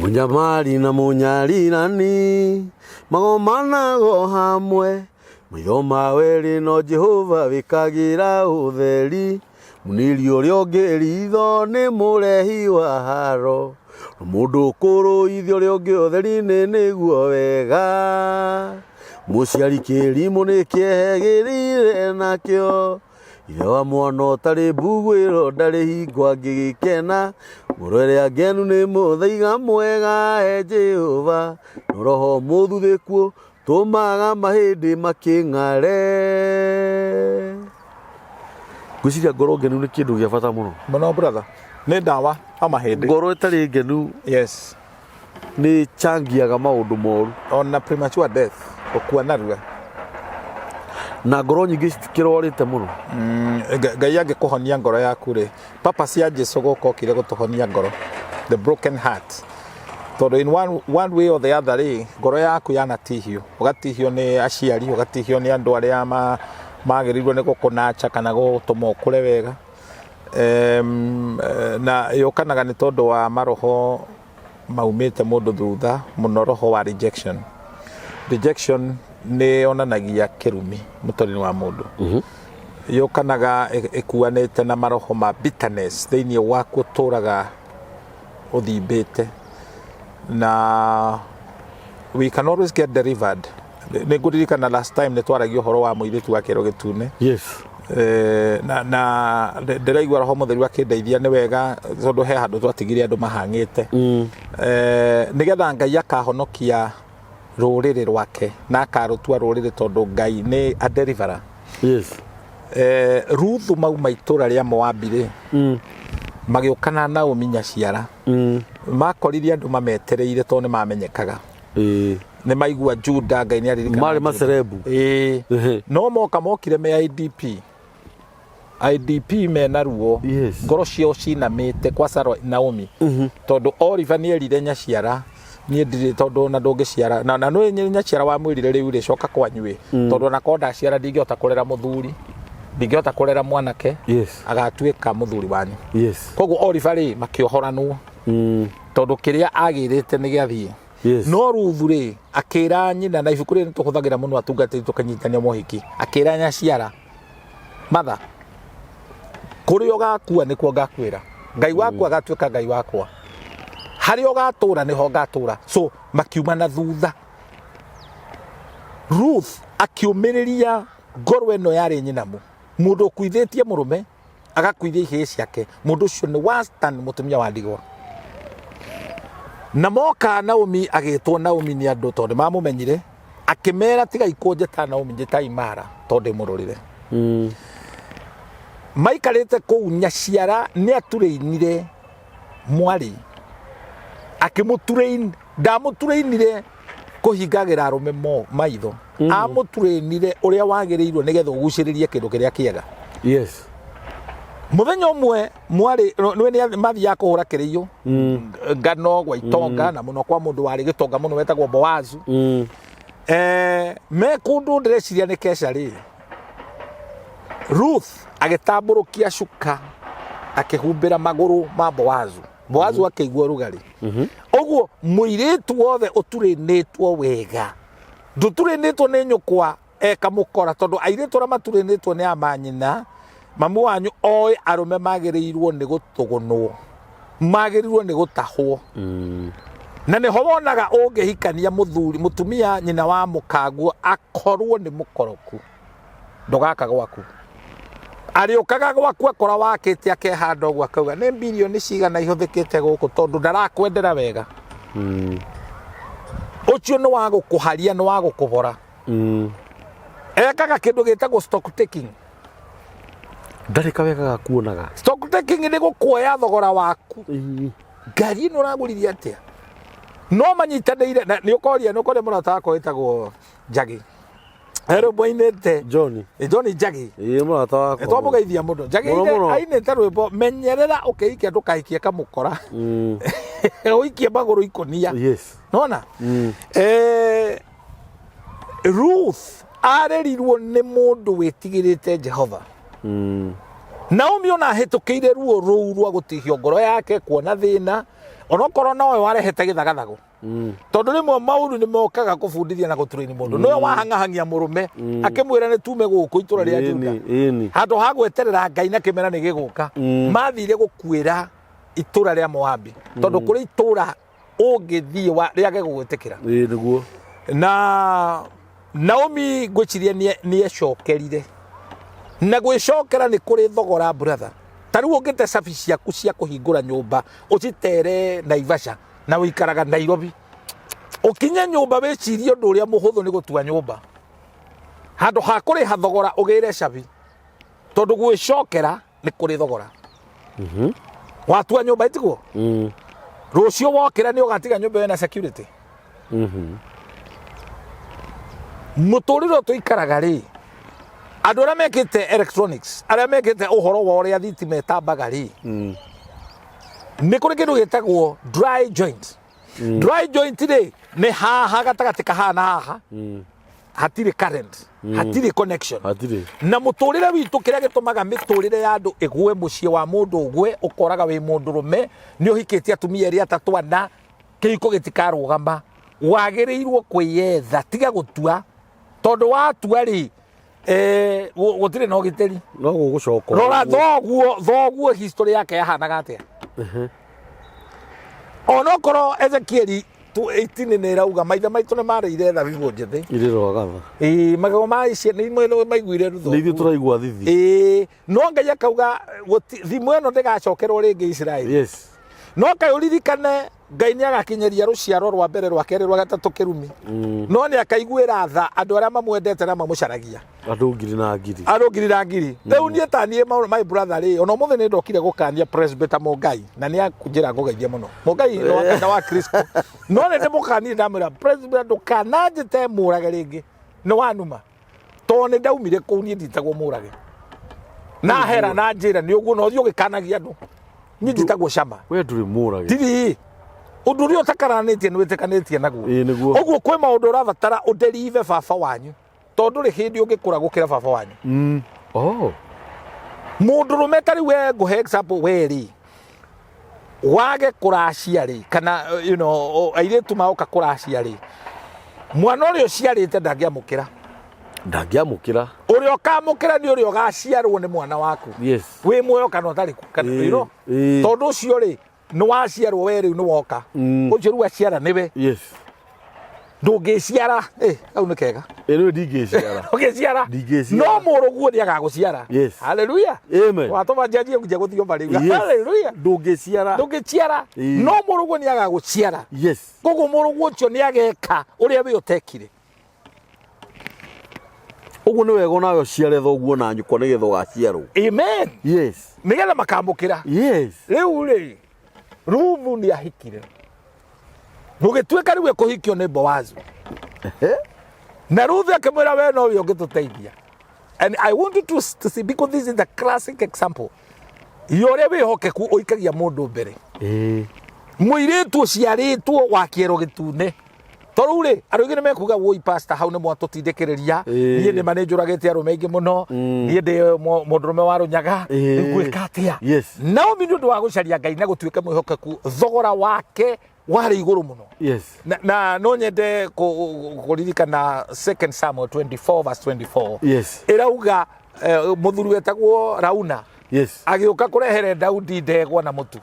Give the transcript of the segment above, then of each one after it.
Mũnyamari na mũnyarirani magomanago hamwe, maitho ma werĩ no Jehova wĩkagĩra ũtheri. Mũnĩri ũrĩa ũngĩ ritho nĩ mũrehi wa haro, no mũndũ ũkũrũithia ũrĩa ũngĩ ũtheri-inĩ nĩguo wega. Mũciari kĩrimũ nĩ kĩehegĩrĩire nakĩo. Ithe wa mwana ũtarĩ mbuguĩro ndarĩ hingo angĩgĩkena. Ngoro ĩrĩa ngenu nĩ mũthaiga mwega he Jehova, no roho mũthuthĩku tũmaga mahĩndĩ makĩng'are. Ngwĩciria ngoro ngenu nĩ kĩndũ gĩa bata mũno. Mũno brother. Nĩ ndawa ya mahĩndĩ. Ngoro ĩtarĩ ngenu nĩ changiaga maũndũ moru. Ona premature death, gũkua narua. Na ngoro nyingĩ citikĩrwarĩte mũno. Ngai angĩkũhonia ngoro yaku rĩ, purpose ya Jesu gũka okire gũtũhonia ngoro, the broken heart. Tondũ in one way or the other rĩ, ngoro yaku yanatihio, ũgatihio nĩ aciari, ũgatihio nĩ andũ arĩa magĩrĩirwo nĩ gũkũnacha kana gũtũma ũkũre wega. Na yũkanaga nĩ tondũ wa maroho maumĩte mũndũ thutha mũno, roho wa rejection. Rejection nĩ yonanagia kĩrumi mũtũrĩre wa mũndũ. Yũkanaga ĩkuanĩte na maroho ma bitterness thĩinĩ waku, ũtũraga ũthimbĩte, na we can always get delivered. Nĩ ngũririkana last time nĩ twaragia ũhoro wa mũirĩtu wa kĩero gĩtune. Na ndĩraigua roho mũtheru akĩndeithia nĩ wega, tondũ he handũ twatigire andũ mahang'ĩte. Nĩgetha Ngai akahonokia rũrĩrĩ rwake na akarũtua rũrĩrĩ, tondũ Ngai nĩ a deliverer. Ruthu mauma itũra rĩa Moabi rĩ, magĩũka na Naomi nyaciara. Makorire andũ mametereire tondũ nĩ mamenyekaga. Nĩ maigua Juda, Ngai nĩ aririkana Marĩ Juda. macerebu. Ĩĩ. No moka mokire me IDP, IDP mena ruo. Ngoro ciao cinamĩte kwa Sara Naomi, tondũ Oliver nĩ erire nyaciara, niĩ ndirĩ, tondũ ona ndũngĩciara na nĩ nyaciara wamwĩrire, rĩu rĩ, coka kwanyu ĩ, tondũ ona korwo ndaciara ndingĩhota kũrera mũthuri, ndingĩhota kũrera mwanake. Agatuĩka mũthuri wanyu. Koguo Oliver rĩ, makĩohoranwo, tondũ kĩrĩa agĩrĩte nĩ gĩathiĩ. No Ruthu rĩ, akĩra nyina, na ibuku rĩrĩ nĩ tũhũthagĩra mũno atungatĩri tũkanyitania mohiki, akĩra nyaciara, matha, kũrĩa ũgakua nĩkuo ngakuĩra, Ngai waku agatuĩka Ngai wakwa, harĩa ũgatũra nĩho ngatũra. So makiuma na thutha. Ruth akĩũmĩrĩria ngoro ĩno yarĩ nyinamu. Mũndũ ũkuithĩtie mũrũme, agakuithia ihĩĩ ciake, mũndũ ũcio nĩ wastan mũtumia wa ndigwa. Na moka Naomi agĩtwo Naomi nĩ andũ tondũ mamũmenyire, akĩmera, tigai kũnjĩta Naomi, njĩtai Mara, tondũ ndĩmũrũrĩre. Maikarĩte kũu, nyaciara nĩ aturĩinire mwarĩ, akĩmũturĩin, ndamũturĩinire kũhingagĩra arũme maitho, amũturĩinire ũrĩa wagĩrĩirwo nĩgetha ũgucĩrĩrie kĩndũ kĩrĩa kĩega. Mũthenya ũmwe mwarĩ nĩ nĩ mathiaga kũhũra kĩrĩiũ, ngano gwa itonga, na mũno kwa mũndũ warĩ gĩtonga mũno wetagwo Boazu. Me kũndũ ndĩreciria nĩ keca rĩ, Ruth agĩtambũrũkia cuka akĩhumbĩra magũrũ ma Boazu. Boazu akĩigua ũrugarĩ. Ũguo mũirĩtu wothe ũturĩnĩtwo wega, ndũturĩnĩtwo nĩ nyũkwa eka mũkora, tondũ airĩtu arĩa maturĩnĩtwo nĩ amanyina, mamu wanyu oĩ arũme magĩrĩirwo nĩ gũtũgũnwo, magĩrĩirwo nĩ gũtahwo. Na nĩho wonaga ũngĩhikania mũthuri, mũtumia nyina wa mũkaguo akorwo nĩ mũkoroku, ndũgaka gwaku. Arĩũkaga gwaku akora wakĩte, akehanda ũguo, akauga nĩ bilioni cigana ihũthĩkĩte gũkũ, tondũ ndarakwendera wega. Ũcio nĩ wa gũkũharia, nĩ wa gũkũbora. Ekaga kĩndũ gĩtagwo stock taking. Ndarĩ kawega gakuonaga. Stock taking nĩ gũkuoya thogora waku. Ngari ĩno ũragũririe atĩa? No manyitanĩire na nĩ ũkoria mũrata wakwa wĩtagwo Njagi, he rwĩmbo ainĩte. Johnny. John Njagi. Ĩĩ, mũrata wakwa. Twamũgeithia mũno Njagi. Mũno mũno. Ainĩte rwĩmbo, menyerera ũkĩhikia ndũkahikie kamũkora, ũikie magũrũ ikũnia. Nona Ruth arerirwo nĩ mũndũ wĩtigĩrĩte Jehova. Naomi ona ahĩtũkĩire ruo rũu rwa gũtihio ngoro yake, kuona thĩna. Onokorwo nowe warehete gĩthagathago, tondũ rĩmwe maũru nĩ mokaga kũbundithia na gũtũrĩni mũndũ, nĩwe wahang'ahangia mũrũme akĩmwĩra nĩ tume gũkũ itũra rĩa Juda, Ĩni, ĩni. Handũ ha gweterera Ngai na kĩmera nĩ gĩgũka, mathire gũkuĩra itũra rĩa Moabi, tondũ kũrĩ itũra ũngĩthiĩ rĩage gũgwĩtĩkĩra. Ĩĩ, nĩguo. Na Naomi ngwĩciria nĩecokerire, na gwĩcokera nĩ kũrĩ thogora, brother. Ta rĩu ũngĩte cabi ciaku cia kũhingũra nyũmba ũcitere Naivasha na ũikaraga Nairobi, ũkinye nyũmba wĩcirie ũndũ ũrĩa mũhũthũ nĩ gũtua nyũmba handũ ha kũrĩha thogora ũgĩre cabi, tondũ gwĩcokera nĩ kũrĩ thogora. Watua nyũmba itiguo, rũciũ wokĩra nĩ ũgatiga nyũmba ĩyo na security. Mũtũrĩre ũyũ tũikaraga rĩ, andũ arĩa mekĩte electronics, arĩa mekĩte ũhoro wa ũrĩa thitima ĩtambaga rĩ, nĩ kũrĩ kĩndũ gĩtagwo dry joint. Dry joint rĩ, nĩ haha gatagatĩ kahana haha, hatirĩ current, hatirĩ connection. Hatirĩ. Na mũtũrĩre witũ, kĩrĩa gĩtũmaga mĩtũrĩre ya andũ ĩgwe, mũciĩ wa mũndũ ũgwe, ũkoraga wĩ mũndũrũme nĩ ũhikĩtie atumia erĩ, atatũ, ana, kĩhiko gĩtikarũgama. Wagĩrĩirwo kwĩyetha, tiga gũtua, tondũ watua rĩ, gũtirĩ na ũgitĩri. No gũgũcoka. Rora thoguo, thoguo history yake yahanaga atĩa? Onokorwo Ezekieli 18 nĩ ĩrauga maithe maitũ nĩ marĩire thabibũ njĩthĩ Irĩ rwagatha. Ĩĩ, magego ma ici nĩ maiguire rutho. Nĩ ithuĩ tũraigua thithi. Ĩĩ, no Ngai akauga thimũ ĩno ndĩgacokerwo rĩngĩ Isiraeli. No kaĩ ũririkane Ngai nĩ agakinyĩria rũciaro rwa mbere, rwa kerĩ, rwa gatatũ kĩrumi, no nĩ akaiguĩra tha andũ arĩa mamwendete na mamũcaragia. Andũ ngiri na ngiri. Andũ ngiri na ngiri. Rĩu niĩ ta niĩ my brother rĩ, ona ũmũthĩ nĩ ndokire gũkania presbyter Mũngai, na nĩ akũnjĩra ngũgeithie mũno Mũngai nĩ wa kanitha wa Kristo, no nĩ ndĩmũkanie, ndamwĩra, "Presbyter, ndũkananjĩte mũrage rĩngĩ, nĩ wanuma, tondũ nĩ ndaumire kũu. Niĩ nditagwo mũrage na hera na njĩra nĩ ũguo na ũthiĩ ũgĩkanagia andũ. Niĩ njĩtagwo Cama." We ndũrĩ mũrage. Ndirĩ ũndũ ũrĩa ũtakaranĩtie nĩ wĩtĩkanĩtie naguo. Ĩĩ, nĩguo. Ũguo kwĩ maũndũ ũrabatara ũnderive baba wanyu, tondũ ndũrĩ hĩndĩ ũngĩkũra gũkĩra baba wanyu. Oh. Mũndũrũme ta rĩu we, ngũhe example, we rĩ, wage kũracia rĩ, kana airĩtu magoka kũracia rĩ, mwana ũrĩa ũciarĩte ndangĩamũkĩra. Ndangĩamũkĩra. Ũrĩa ũkamũkĩra nĩ ũrĩa ũgaciarwo nĩ mwana waku wĩ muoyo kana ũtarĩ kuo, kana tondũ ũcio rĩ, nĩ waciarwo we, rĩu nĩ woka. Ũcio rĩu aciara nĩwe. Ndũngĩciara. Kau nĩ kega. Ĩ, rĩu ndingĩciara. Ndũngĩciara. Ndingĩciara. No mũrũguo nĩ agagũciara. Haleluya. Amen. Watũma njanjie nja gũthioma rĩu. Haleluya. Ndũngĩciara. Ndũngĩciara, no mũrũguo nĩ agagũciara. Koguo mũrũguo ũcio nĩ ageka ũrĩa we ũtekire. Ũguo nĩ wega onawe ũciare thoguo na nyũkwa nĩgetha ũgaciarwo. Amen. Nĩgetha makamũkĩra. Rĩu rĩ, Ruthu nĩ ahikire, gũgĩtuĩka rĩu ekũhikio nĩ Boazu, na Ruthu akĩmwĩra, "We nowe ũngĩtũteithia." And I want you to see, because this is the classic example ya ũrĩa wĩhokeku ũikagia mũndũ mbere. Mũirĩtu ũciarĩtwo wa kĩero gĩtune, tondũ rĩ, andũ aingĩ nĩ mekuga, "Woi pastor, hau nĩ mwatũtindĩkĩrĩria. Niĩ nĩ ma nĩ njũragĩte arũme aingĩ mũno. Niĩ ndĩ mũndũrũme wa rũnyaga. Rĩu ngwĩka atĩa?" Naomi, nĩ ũndũ wa gũcaria Ngai na gũtuĩka mwĩhokeku, thogora wake warĩ igũrũ mũno. Na no nyende kũririkana 2 Samuel 24 verse 24. Ĩrauga mũthuri wetagwo Rauna agĩũka kũrehere Daudi ndegwa na mũtu,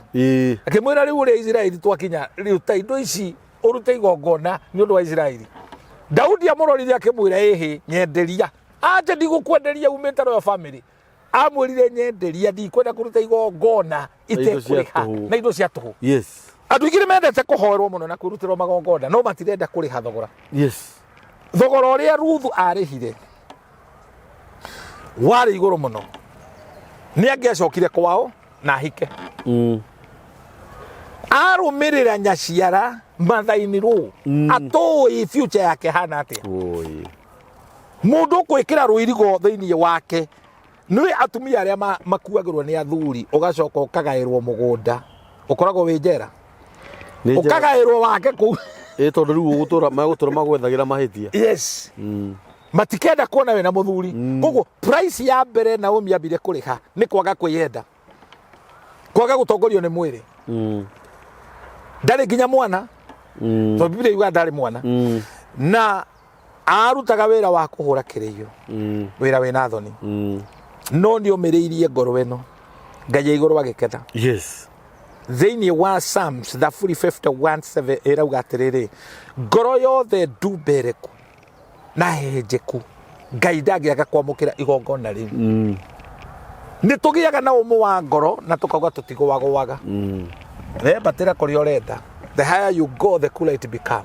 akĩmwĩra, "Rĩu ũrĩa Isiraeli twakinya, rĩu ta indo ici ũrute igongona nĩ ũndũ wa Isiraeli." Daudi amũrorire akĩmwĩra, "Ĩhĩ, nyenderia." "Anje, ndigũkwenderia, umĩte royal family." Amwĩrire, "Nyenderia, ndikwenda kũruta igongona Na indo cia itekũrĩha tũhũ." na indo cia tũhũ." Andũ aingĩ nĩ mendete kũhoerwo mũno na kwĩrutĩrwo magongona, no matirenda kũrĩha thogora. Thogora ũrĩa Ruthu arĩhire warĩ igũrũ mũno. Nĩ angĩacokire kwao na ahike. Arũmĩrĩra nyaciara mathaini rũ, atũĩ future yake hana atĩa. Oi. Mũndũ ũkwĩkĩra rũirigo thĩinĩ wake nĩ atumia arĩa makuagĩrwo nĩ athuri, ũgacoka ũkagaĩrwo mũgũnda, ũkoragwo wĩ njera. Nĩ njera. Ũkagaĩrwo wake kũu. Ĩ, tondũ rĩu ũgũtũra megũtũra magwethagĩra mahĩtia. Yes, matikenda kuona wĩna mũthuri. Koguo price ya mbere Naomi ambire kũrĩha nĩ kwaga kwĩyenda, kwaga gũtongorio nĩ mwĩrĩ. Ndarĩ nginya mwana, tondũ Biblia yugaga ndarĩ mwana, na arutaga wĩra wa kũhũra kĩrĩio, wĩra wĩna thoni, no nĩ omĩrĩirie ngoro ĩno, Ngai ya igũrũ agĩkena. Thĩinĩ wa Psalms thaburi 51:7 ĩrauga atĩrĩrĩ, ngoro yothe ndumbereku na hehenjeku, Ngai ndangĩaga kwamũkĩra igongona rĩu. Nĩ tũgĩaga na ũmũ wa ngoro na tũkauga tũtigũagũaga. Rembatĩra kũrĩa ũrenda. The higher you go, the cooler it become.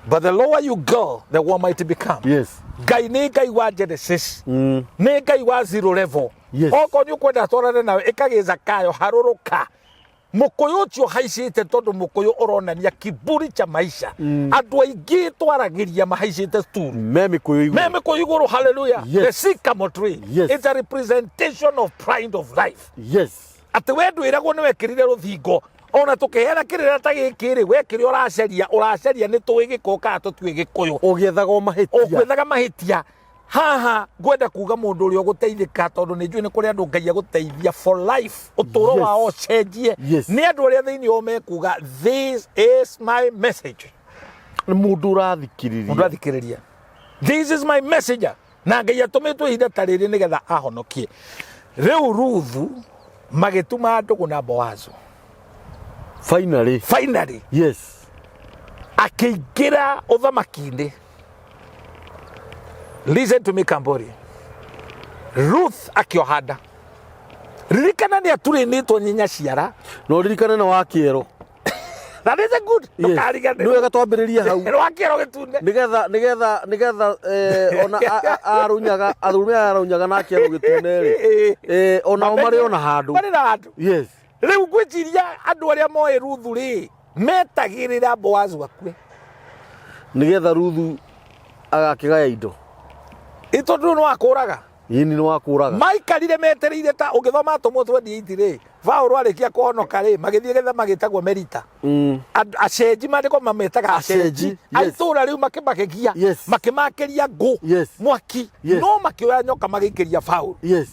But the lower you go, the warmer it become. Ngai nĩ Ngai wa Genesis, nĩ Ngai wa zero level. Okorwo nĩ ũkwenda twarane nawe, ĩkagĩ Zakayo, harũrũka mũkũyũ ũcio haicĩte, tondũ mũkũyũ ũronania kiburi cha maisha. Andũ aingĩ twaragĩria mahaicĩte sturu me mĩkũyũ igũrũ. Me mĩkũyũ igũrũ, hallelujah. The sycamore tree, it's a representation of pride of life, atĩ we ndwĩragwo nĩ wekĩrire rũthingo ona tũkĩheana kĩrĩra ta gĩkĩ rĩ, we kĩrĩa ũracaria ũracaria nĩ tũĩ gĩkũyũ kana tũtiũĩ gĩkũyũ. Ũgĩethaga o mahĩtia. Ũgwethaga mahĩtia. Haha ngwenda kuga mũndũ ũrĩa ũgũteithĩka, tondũ nĩ njũĩ nĩ kũrĩ andũ Ngai agũteithia for life, ũtũũro wao ũcenjie, nĩ andũ arĩa thĩinĩ wao mekuga, "This is my message." Nĩ mũndũ ũrathikĩrĩria. Mũndũ athikĩrĩria, "This is my messenger," na Ngai atũmĩtwo ihinda ta rĩrĩ nĩgetha ahonokie. Rĩu Ruthu magĩtuma ndũgũ na Boazu. Finally. Finally. Akĩingĩra ũthamaki-inĩ. Listen to me, Kambori. Ruth akĩoha nda. Ririkana nĩ aturĩnĩtwo nyinya ciara. Na ũririkane na wa kĩero. That is a good. Nĩ wega twambĩrĩrie hau. Wa kĩero gĩtune. Nĩgetha ona arunyaga arũme, arunyaga na kĩero gĩtune rĩ, onao marĩ ona handũ. Marĩ na handũ. Rĩu ngwĩciria andũ arĩa moĩ Ruthu rĩ, metagĩrĩra Boazu akue. Nĩgetha Ruthu agakĩgaya indo. Ĩ tondũ nĩ wakũraga. Yini nĩ wakũraga. Maikarire metereire. Ta ũngĩthoma Atũmwo 28 rĩ, Paũlũ arĩkia kũhonoka rĩ, magĩthiĩ gĩthama gĩtagwo Melita. Acenji, maandĩko mametaga acenji. Acenji, yes. A itũũra rĩu makĩmagegia, makĩmakĩria ngũ mwaki, no makĩoya nyoka magĩikĩria Paũlũ,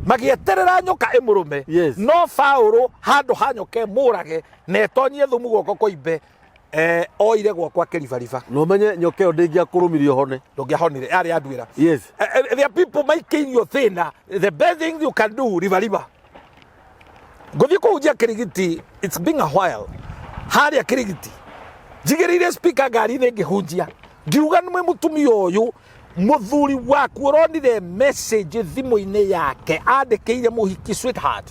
magĩeterera nyoka ĩmũrũme. No Paũlũ, handũ ha nyoka ĩmũrage na ĩtonyie thumu guoko kũimbe, oire guoko akĩribariba. Na ũmenye nyoka ĩyo ndĩngĩakũrũmirie ũhone. Ndũngĩahonire, yarĩ ya nduĩra. There are people maikĩirio thĩna, the best thing you can do, ribariba. Ngũthiĩ kũhunjia Kĩrigiti, it's been a while, harĩa Kĩrigiti njigĩrĩire speaker ngari-inĩ ngĩhunjia, ngiuga nĩ mũtumia ũyũ, mũthuri waku ũronire message thimũ-inĩ yake andĩkĩire mũhiki, "Sweetheart,"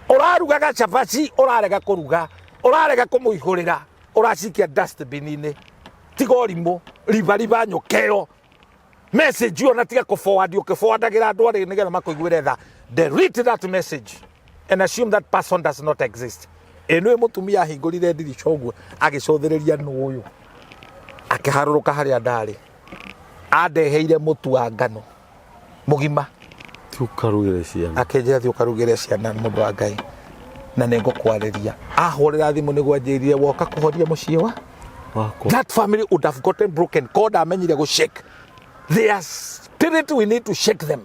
ũrarugaga cabaci, ũrarega kũruga, ũrarega kũmũihũrĩra, ũracikia dustbin-inĩ. Tiga ũrimũ, ribariba nyoka ĩyo message ĩyo, na tiga kũ forward ũkĩforwardagĩra andũ arĩ nĩgetha makũiguĩre tha. Delete that message and assume that person does not exist. Ĩ nĩwe mũtumia ahingũrire ndirica ũguo agĩcũthĩrĩria nũ ũyũ, akĩharũrũka harĩa ndarĩ, andeheire mũtu wa ngano mũgima. Ti ũkarugĩre ciana. Akĩnjĩra, "Thiĩ ũkarugĩre ciana, mũndũ wa Ngai, na nĩ ngũkwarĩria." Ahũrĩra thimũ nĩguo anjĩrire woka kũhoria mũciĩ wa wakwa. That family would have gotten broken ko ndamenyire gũ shake their spirit. We need to shake them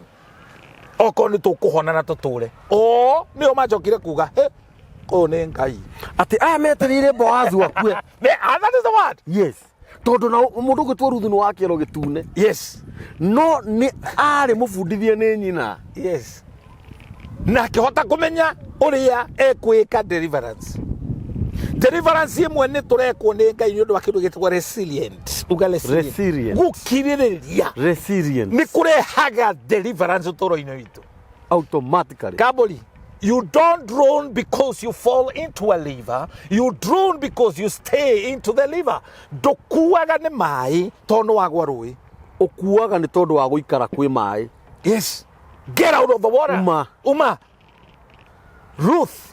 okorwo nĩ tũkũhona na tũtũre. O nĩo macokire kuga, "He, ũyũ nĩ Ngai." Atĩ aya metereire Boazu akue. Ah, that is the word. Yes, tondũ na mũndũ ũgwĩtwo Ruthu nĩ wa kĩero gĩtune, no nĩ arĩ mũbundithie nĩ nyina. Yes, na akĩhota kũmenya ũrĩa ekwĩka deliverance. Deliverance ĩmwe nĩ tũrekwo nĩ Ngai nĩ ũndũ wa kĩndũ gĩtagwo resilient. Uga resilient. Resilient. Gũkirĩrĩria. Resilient. Nĩ kũrehaga deliverance ũtũũro-inĩ witũ. Automatically. Kaboli, you don't drown because you fall into a river. You drown because you stay into the river. Ndũkuaga nĩ maĩ tondũ nĩ wagwa rũĩ. Ũkuaga nĩ tondũ wa gũikara kwĩ maĩ. Yes. Get out of the water. Uma. Uma. Ruth.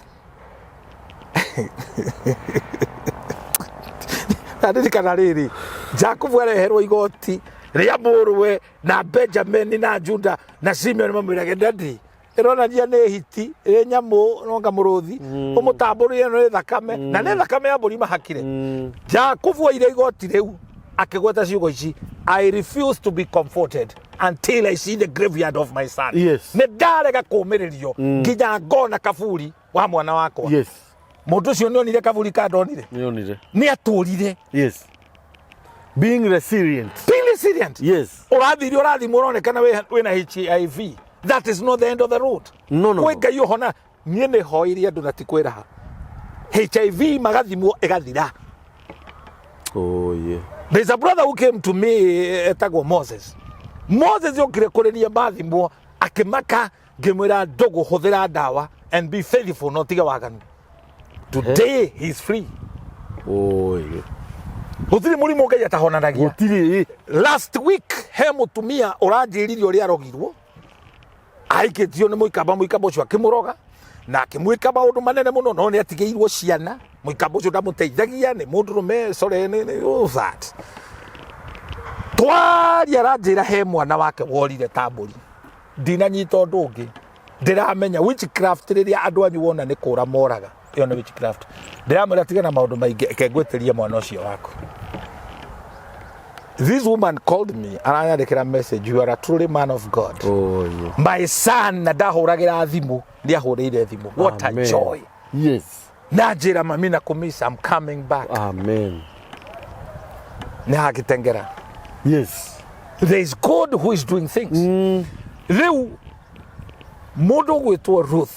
Ndirikana rĩrĩ, Jakubu areherwo igoti rĩa mũrũwe na Benjamin na Juda na Simeon, mamwĩrage, "Daddy, ĩronania nĩ hiti ĩ nyamũ nonga mũrũthi ũmũtambũrire nĩ thakame, na nĩ thakame ya mbũri mahakire." Jakubu oire igoti rĩu akĩgweta ciugo ici, "I refuse to be comforted until I see the graveyard of my son." Nĩ ndarega kũmĩrĩrio nginya ngona kaburi wa mwana wakwa. Mũndũ ũcio nĩ onire kaburi ka ndonire. Nĩonire. Nĩ atũrire. Yes, being resilient. Being resilient. Ũrathire ũrathimwo, ũronekana wĩna HIV. That is not the end of the road. No, Kwĩ no. Ngai ũhona. Niĩ nĩ hoirie andũ na ti kwĩraha, HIV magathimwo ĩgathira. Oh yeah. There's a brother who came to me, etagwo Moses. Moses okire kũrĩ niĩ mathimwo akĩmaka, ngĩmwĩra, "Ndũgũ, hũthĩra ndawa and be faithful na ũtige waganu." Today he is free. Oh yeah. Gũtirĩ mũrimũ Ngai atahonanagia. Gũtirĩ. Last week he mũtumia ũranjĩrire ũrĩa arogirwo, ahikĩtio nĩ mũikamba, mũikamba ũcio akĩmũroga na akĩmwĩka maũndũ manene mũno, no nĩ atigĩirwo ciana. Mũikamba ũcio ndamũteithagia, nĩ mũndũrũme, sorry, nĩ all that twaria. Aranjĩra he mwana wake worire ta mbũri. Ndinanyita ũndũ ũngĩ, ndĩramenya witchcraft. Rĩrĩa andũ anyu wona nĩ kũra moraga, ĩyo nĩ witchcraft. Ndĩramwĩra tige na maũndũ maingĩ, eke ngwĩtĩrie mwana ũcio waku. This woman called me, aranyandĩkĩra message, "You are a truly man of God." Oh yeah. My son na ndahũragĩra thimũ, nĩ ahũrĩire thimũ. What a Amen. joy. Na njĩra, "Mami, na kũmisa, I'm coming back." Amen. Nĩ hagĩtengera. There is God who is doing things. Rĩu mũndũ ũgwĩtwo Ruth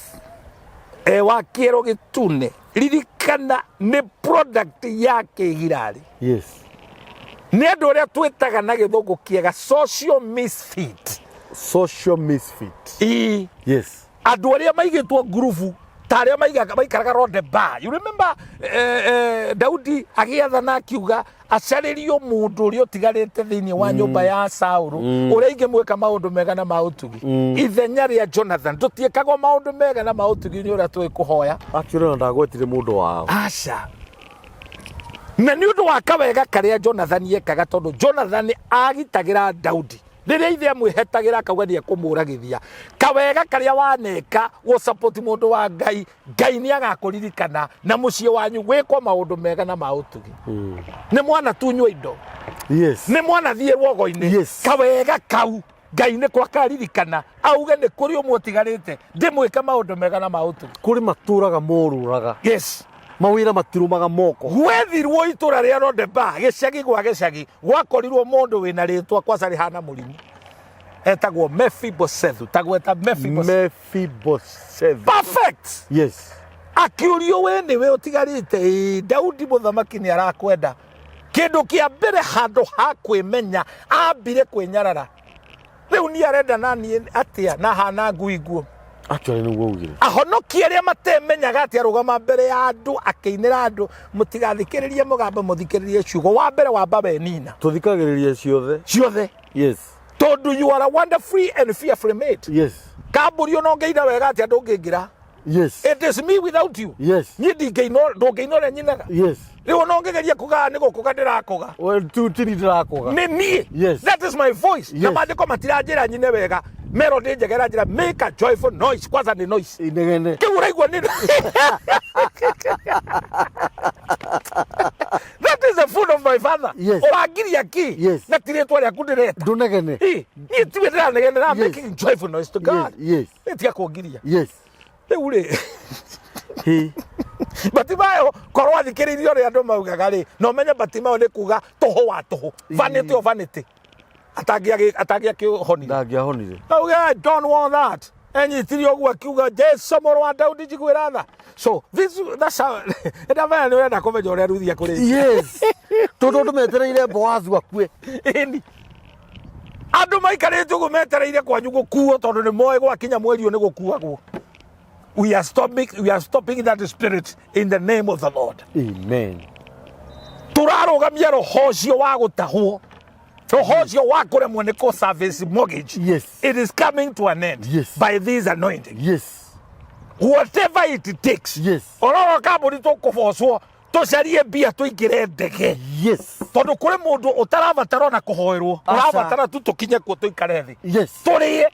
e wa kĩero gĩtune, ririkana nĩ product ya kĩgirarĩ. Nĩ andũ arĩa twĩtaga na gĩthũngũ kĩega social misfit. Social misfit. Ii. Andũ arĩa maigĩtwo ngurubu ta arĩa maikaraga Lodeba. You remember, Daudi agĩathana akiuga acarĩrio mũndũ ũrĩa ũtigarĩte thĩinĩ wa nyũmba ya Saũlũ, ũrĩa ingĩmwĩka maũndũ mega na ma ũtugi ithenya rĩa Jonathan. Tũtiĩkagwo maũndũ mega na ma ũtugi nĩ ũrĩa tũĩ kũhoya. Actually ona ndagwetire mũndũ wao. Aca, na nĩ ũndũ wa kawega karĩa Jonathan ekaga, tondũ Jonathan agitagĩra Daudi rĩrĩa ithe amwĩhetagĩra akauga nĩ ekũmũragithia. Kawega karĩa waneka gũ-support mũndũ wa Ngai, Ngai nĩ agakũririkana na mũciĩ wanyu gwĩkwo maũndũ mega na ma ũtugi. Nĩ mwana tunywo indo, nĩ mwana thiĩ rwogo-inĩ. Kawega kau Ngai nĩ kwa karirikana, auge nĩ kũrĩ ũmwe ũtigarĩte ndĩmwĩke maũndũ mega na ma ũtugi. Kũrĩ matũraga morũraga. Mawĩra matirũmaga moko. Gwethirwo itũra rĩa Lodeba, gĩcagi gwa gĩcagi, gwakorirwo mũndũ wĩna rĩtwa kwaca rĩhana mũrimũ, etagwo Mephibosethu. Tagweta Mephibosethu. Mephibosethu. Perfect. Akiũrio, "We nĩwe ũtigarĩte?" "Ĩĩ, Daudi mũthamaki nĩ arakwenda." Kĩndũ kĩa mbere, handũ ha kwĩmenya, ambire kwĩnyarara. Rĩu niĩ arenda na niĩ atĩa na hana ngui nguo? Actually nĩguo ugire. Ahonokie arĩa matemenyaga atĩ arũgama mbere ya andũ akĩinĩra andũ, "Mũtigathikĩrĩrie mũgambo, mũthikĩrĩrie ciugo." Wa mbere wamba wenina. Tũthikagĩrĩria ciothe. Ciothe. Tondũ you are a wonderfully and fearfully made. Kambũri ona ũngĩina wega atĩa, ndũngĩingĩra. It is me without you. Niĩ ndingĩina, ndũngĩina ũrĩa nyinaga. Rĩu ona ũngĩgeria kuga nĩ gũkũga ndĩrakũga, Well, tu tiri ndĩrakũga. Nĩ niĩ. That is my voice. Na maandĩko matiranjĩra nyine wega, melody njega ĩranjĩra, "Make a joyful noise." Kwanza nĩ noise. Inegene. Kĩu ũraigua nĩ that is the food of my father. Ũrangiria kĩ? Na ti rĩtwa rĩaku ndĩreta. Ndũnegene. Ĩ, niĩ tiwe ndĩranegenera. I'm making joyful noise to God. Ĩ, tiga kũngiria. Rĩu rĩ, Batimayo korwo athikĩrĩirie ũrĩa andũ maugaga rĩ, na ũmenye Batimayo nĩ kuga tũhũ wa tũhũ, vanity o vanity, atangĩakĩhonire. Ndangĩahonire. Auge, "I don't want that." Enyitirie ũguo akiuga, "Jesu mũrũ wa Daudi, njiguĩra tha." So this, that's how ndamenya nĩ ũrenda kũmenya ũrĩa Ruthi akũrĩte. Yes, tondũ andũ metereire Boazu akue. Ĩni, andũ maikarĩte ũguo metereire kwanyu gũkuo, tondũ nĩ moĩ gwakinya mweri ũyũ nĩ gũkuagwo. We are stopping that spirit in the name of the Lord. Amen. Tũrarũgamia roho ũcio wa gũtahwo, roho ũcio wa kũremwo nĩ kũ service mortgage. It is coming to an end by this anointing. Whatever it takes, ororo kambuni tũkũbocwo tũcarie mbia tũingĩre ndege, tondũ kũrĩ mũndũ ũtarabatara ona kũhoerwo. Aca. Ũrabatara tu tũkinye kuo, tũikare thĩ, tũrĩe.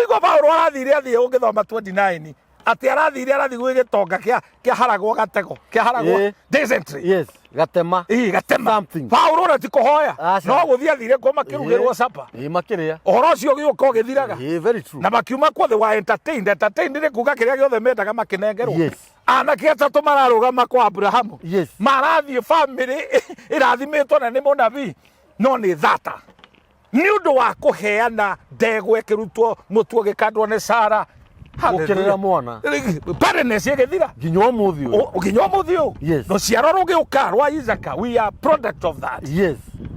Igua Paulo arathire athiĩ, ũngĩthoma 29, atĩ arathire arathiĩ gwĩ gĩtonga kĩaharagwo gatego, kĩaharagwo dysentery. Yes, gatema. Ĩ, gatema. Something. Paulo ona ti kũhoya, Aca. no gũthiĩ athire kuo makĩrugĩrwo sapa. Ĩ, makĩrĩa. Ũhoro ũcio ũgĩũka ũgĩthiraga. Ĩ, very true. Na makiuma kuo they were entertained. Entertained nĩ kuga kĩrĩa gĩothe mendaga makĩnengerwo. Anake atatũ mararũgama kwa Abrahamu. Marathiĩ famĩlĩ ĩrathimĩtwo na nĩ mũnabii, no nĩ thata nĩ ũndũ wa kũheana ndegwa ĩkĩrutwo mũtu ũgĩkandwo nĩ Sara. Gũkĩrĩra mwana. Barrenness ĩgĩthira. Nginya ũmũthĩ ũyũ. Nginya ũmũthĩ ũyũ. Rũciaro rũgĩũka rwa Isaka, we are product of that.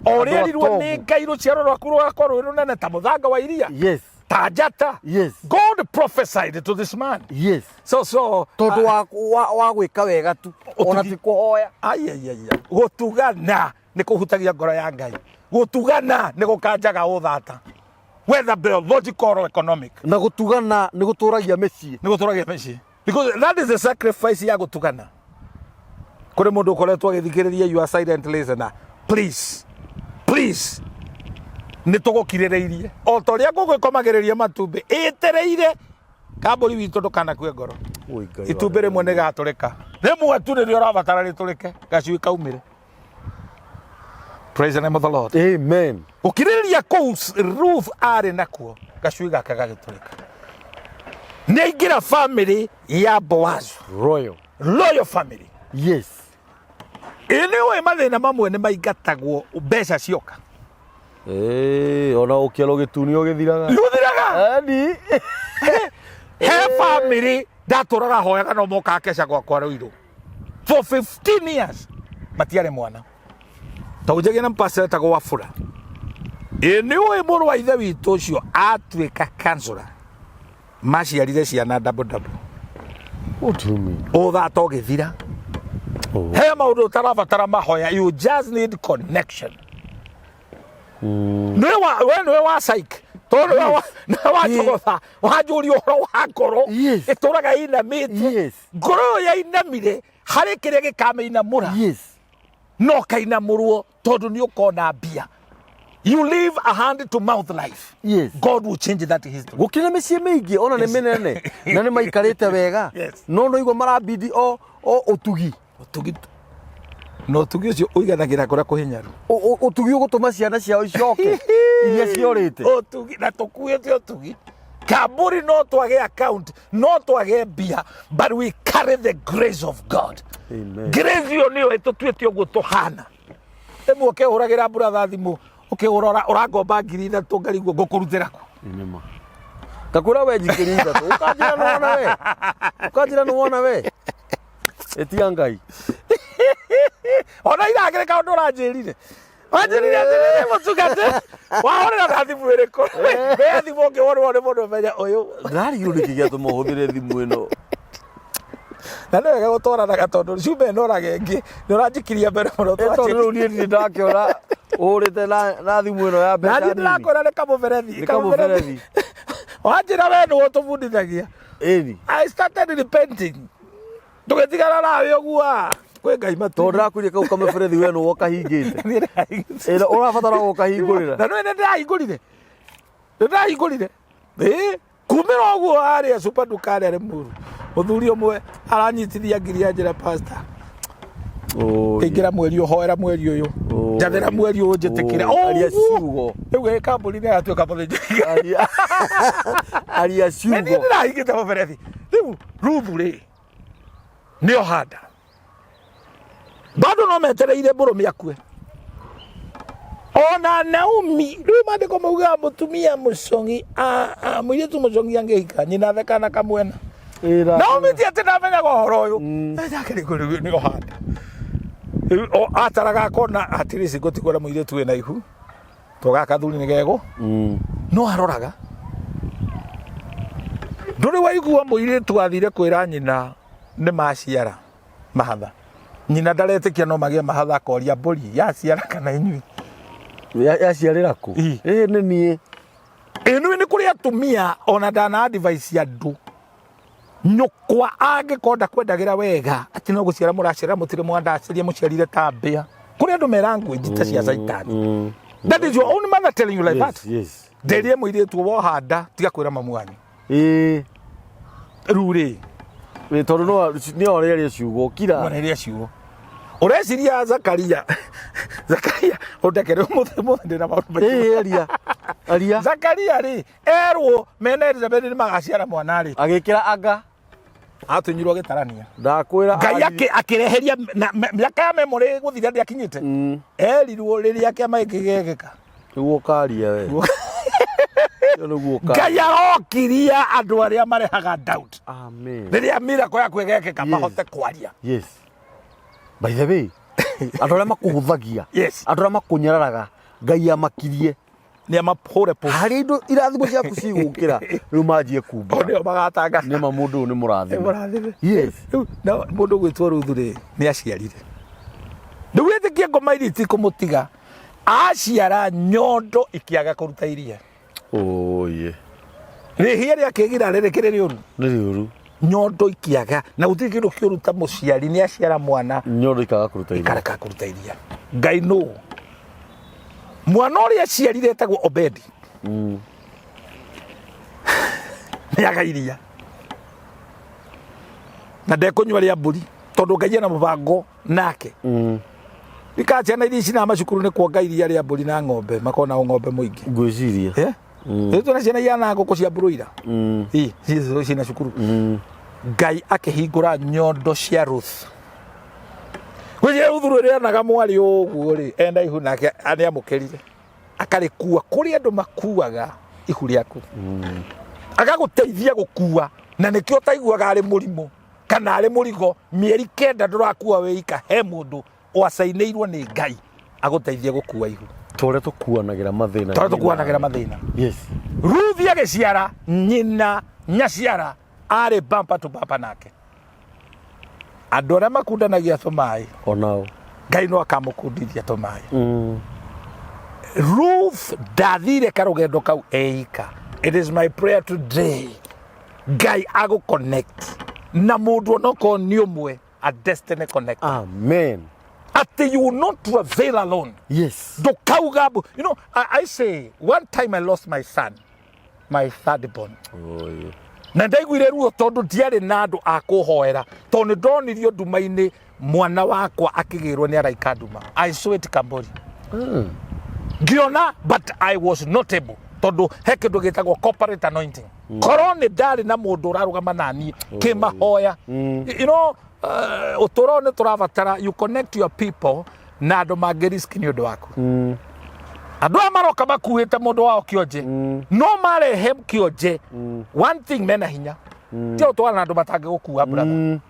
O ũrĩa Andũ erirwo nĩ atogu. Ngai, rũciaro rwaku rũgakorwo rwĩ rũnene ta mũthanga wa iria, ta njata. God prophesied to this man. So Tondũ wa gwĩka wega tu, ona ti kũhoya. Ai, ai, ai, ai. Gũtugana nĩ kũhutagia ngoro ya Ngai. Gũtugana nĩ gũkanjaga ũthata, whether biological or economic. Na gũtugana nĩ gũtũragia mĩciĩ. Nĩ gũtũragia mĩciĩ, because that is the sacrifice ya gũtugana. Kũrĩ mũndũ ũkoretwo agĩthikĩrĩria, you are silent listener, please, please, nĩ tũgũkirĩrĩirie o ta ũrĩa ngũkũ ĩkomagĩrĩria matumbĩ ĩtereire. Kambũri witũ, ndũkanakue ngoro. Ui, Ngai Itumbĩ wa rĩmwe nĩ gatũrĩka, rĩmwe tu rĩrĩa ũrabatara rĩtũrĩke, gacui kaumĩre. Praise the name of the Lord. Amen. Gũkirĩrĩria kũu Ruth arĩ nakuo, gacui gake gagĩtũrĩka, nĩ aingĩra family ya Boazu. Royal. Loyal family. Ĩ nĩ ũĩ mathĩna mamwe nĩ maingatagwo mbeca cioka? Ona ũkĩero gĩtuni ũgĩthiraga. Nĩũthiraga. Eni. He family ndatũraga hoyaga no mokaga keca gwakwa Ruiru for 15 years, matiarĩ mwana. Taunjagia na mpasta etagwo Wafula. Ĩ nĩ ũĩ mũrũ wa ithe witũ ũcio atuĩka kansũra, maciarire ciana double double. What do you mean? Ũthata ũgĩthira. Oh. He maũndũ ũtarabatara mahoya, you just need connection. Nĩwe we nĩwe wa psych, tondũ nĩwe wa njogotha wanjũria ũhoro wa ngoro. Ĩtũraga ĩinamĩte. Ngoro ĩyo yainamire harĩ kĩrĩa gĩkamĩinamũra. No kainamũrwo tondũ nĩ ũkona mbia. You live a hand to mouth life. God will change that history. Gũkĩrĩ mĩciĩ mĩingĩ ona nĩ mĩnene na nĩ maikarĩte wega, no no igua marabidi o ũtugi. Ũtugi, na ũtugi ũcio ũiganagĩra kũrĩa kũhinyaru. Ũtugi ũgũtũma ciana ciao icoke iria ciorĩte. Ũtugi na tũkuĩte ũtugi. Kamburi no twage account, no twage mbia, but we carry the grace of God. Amen. Grace ĩyo nĩyo ĩtũtuĩte ũguo tũhana. Rĩmwe ũkĩhũragĩra brother thimũ, ũkĩhũra ũrangomba 3,000, ngarigwo ngũkũrutĩra kũ. Nĩma. Ngakwĩra we njikĩrie 3, ũkanjĩra nĩwona we, ũkanjĩra nĩwona we, ĩtia Ngai. Ona iragĩrĩ kaũndũ ũranjĩrire, wanjĩrire atĩrĩrĩ, mũtungate wahũrĩra na thimũ ĩrĩkũ? We thimũ ũngĩhũrwo nĩ mũndũ menya ũyũ. Ndarigirwo nĩkĩ gĩatũma ũhũthĩre thimũ ĩno. Na nĩ wega gũtwaranaga, tondũ cumba ĩno ũraga ĩngĩ nĩ ũranjikiria mbere mũno. Tondũ rĩu niĩ ndirĩ ndakĩona ũhũrĩte na thimũ ĩno ya mbeca Na niĩ nini. ndĩrakwĩra nĩ kamũberethi. Nĩ kamũberethi. Wanjĩra we nĩwe ũtũbundithagia. Ĩni. I started repenting, ndũgĩtigana nawe ũguo kwĩ Ngai Tondũ matu. ndĩrakwĩrire kau kamũberethi we nĩwe ũkahingĩte. Niĩ ndĩrahingĩte. Ĩno ũrabatara gũkahingũrĩra. Na nĩ ndĩrahingũrire, nĩ ndĩrahingũrire ĩĩ kumĩra ũguo harĩa super duka harĩa Limuru, mũthuri ũmwe aranyitithia ngiri, anjĩra, "Pastor, ingĩra mweri ũyũ, hoera mweri ũyũ, njathĩra mweri ũyũ, njĩtĩkĩre." Aria ciugo. Rĩu gĩ kambuni nĩ yatuĩka mũthĩnjĩri. Aria Nĩ niĩ ciugo. ndĩrahingĩte mũberethi. Rĩu Ruthu rĩ, nĩo handa bado no metereire mũrũme akue. Ona Naomi rĩu, maandĩko maugaga mũtumia mũcong'i, mũirĩtu mũcong'i angĩhika, nyina thekana kamwena. Ĩra. Naomi ti atĩ ndamenyaga ũhoro ũyũ. Njakĩrĩ nĩ ohanda. Rĩu ataraga akona atĩrĩ, ngũtigwo na mũirĩtu wĩna ihu, to gaka thuri nĩ gegũ. No aroraga, ndũrĩ waigua mũirĩtu athire kwĩra nyina nĩ maciara mahatha, nyina ndaretĩkia no magĩe mahatha, akoria, "Mbũri yaciara kana inyuĩ?" Yaciarĩra kũ? Ĩ. Ĩ nĩ niĩ. Ĩnũĩ nĩ kũrĩ atumia ona ndana advice andũ, nyũkwa angĩkorwo ndakwendagĩra wega, atĩ no gũciara mũraciara, mũtirĩ mwandacĩria, mũciarire ta mbĩa. Kũrĩ andũ mera ngũĩ njita cia caitani. That is your own mother telling you like that. Nderie mũirĩtu wohanda, tiga kwĩra mamu wanyu. Rĩu rĩ, Ĩ, tondũ no nĩ orĩaria ciugo kira. Mwarĩria ciugo ũreciria Zakaria, Zakaria ũndekere, ũmũthĩ mũthĩ ndĩna maũndũ maingĩ. Ĩ, aria aria. Zakaria rĩ, erwo mena Elizabeth nĩ magaciara mwana rĩ, Agĩkĩra anga. Atunyirwo gĩtarania. Ndakwĩra. Ngai akĩreheria mĩaka ya memory gũthira ndĩakinyĩte. Erirwo rĩrĩa kĩama gĩkĩ gĩgekĩka. Nĩguo ũkaria we. Nĩguo ũkaria. Ngai arokiria andũ arĩa marehaga doubt. Amen. Rĩrĩa miracle yaku ĩgekĩka mahote kwaria. Yes. By the way, andũ arĩa makũhũthagia, andũ arĩa makũnyararaga, Ngai amakirie. Nĩ amahũre po. Harĩa indo irathimo ciaku cigũkĩra, rĩu manjie kumbũra. O nĩo magatangatha. Nĩ ma mũndũ ũyũ nĩ mũrathime. Nĩ mũrathime. Yes. Rĩu na mũndũ ũgwĩtwo Ruthu rĩ, nĩ aciarire. Rĩu wĩtĩkie ngoma iria itikũmũtiga. Aciara nyondo ikĩaga kũruta iria. Oye. Rĩhia rĩa kĩgira rĩrĩ kĩrĩ rĩũru. Nĩ rĩũru. Nyondo ikĩaga na gũtirĩ kĩndũ kĩũru ta mũciari nĩ aciara mwana Nyondo ikaga kũruta iria. Ikareka kũruta iria. Ngai nũ? Mwana ũrĩa aciarire etagwo Obedi. Nĩ aga iria. Na ndekũnyua rĩa mbũri tondũ Ngai ena mũbango nake. Rika ciana iria cina macukuru nĩ kuonga iria rĩa mbũri na ng'ombe makona ng'ombe mũingĩ. Ngwĩciria. Eh? Rĩu twĩna ciana ihana ngũkũ cia broiler. Ĩ, ciina cukuru. Ngai akĩhingũra nyondo cia Ruth. Gwĩciria Ruth rĩrĩanaga mwarĩ ũguo rĩ, enda ihu nake nĩamũkĩrire. Akarĩkua kũrĩ andũ makuaga ihu rĩaku. Agagũteithia gũkua na nĩkĩo ũtaiguaga arĩ mũrimũ kana arĩ mũrigo mĩeri 9 ndũrakua wĩika he mũndũ wacainĩirwo nĩ Ngai agũteithie gũkua ihu. Tũrĩa tũkuanagĩra mathĩna. Tũrĩa tũkuanagĩra mathĩna. Yes. Ruth agĩciara nyina nyaciara arĩ bumper to bumper nake. Andũ arĩa makundanagia tũmaĩ onao Ngai no akamũkundithia tũmaĩ. Ruth ndathire karũgendo kau eika. It is my prayer today Ngai agũ connect na mũndũ onokorwo nĩ ũmwe, a destiny connect. Amen. Atĩ you will not travail alone. Yes. Ndũkauga mbu. You know, I say one time I lost my son, my third born. Oh, yeah. Na ndaiguire ruo tondũ ndiarĩ na andũ a kũhoera tondũ nĩ ndonirio nduma-inĩ mwana wakwa akĩgĩrwo nĩ araika nduma. I saw it Kambori. Ngĩona but I was not able tondũ he kĩndũ gĩtagwo corporate anointing. Korwo nĩ ndarĩ na mũndũ ũrarũgama naniĩ kĩmahoya. You know, ũtũũro nĩ tũrabatara you connect your people na andũ mangĩ risk nĩ ũndũ waku. Andũ aya maroka makuĩte mũndũ wao kĩonje no marehe kĩonje one thing mena hinya ti ũtwara na andũ matangĩgũkua brother.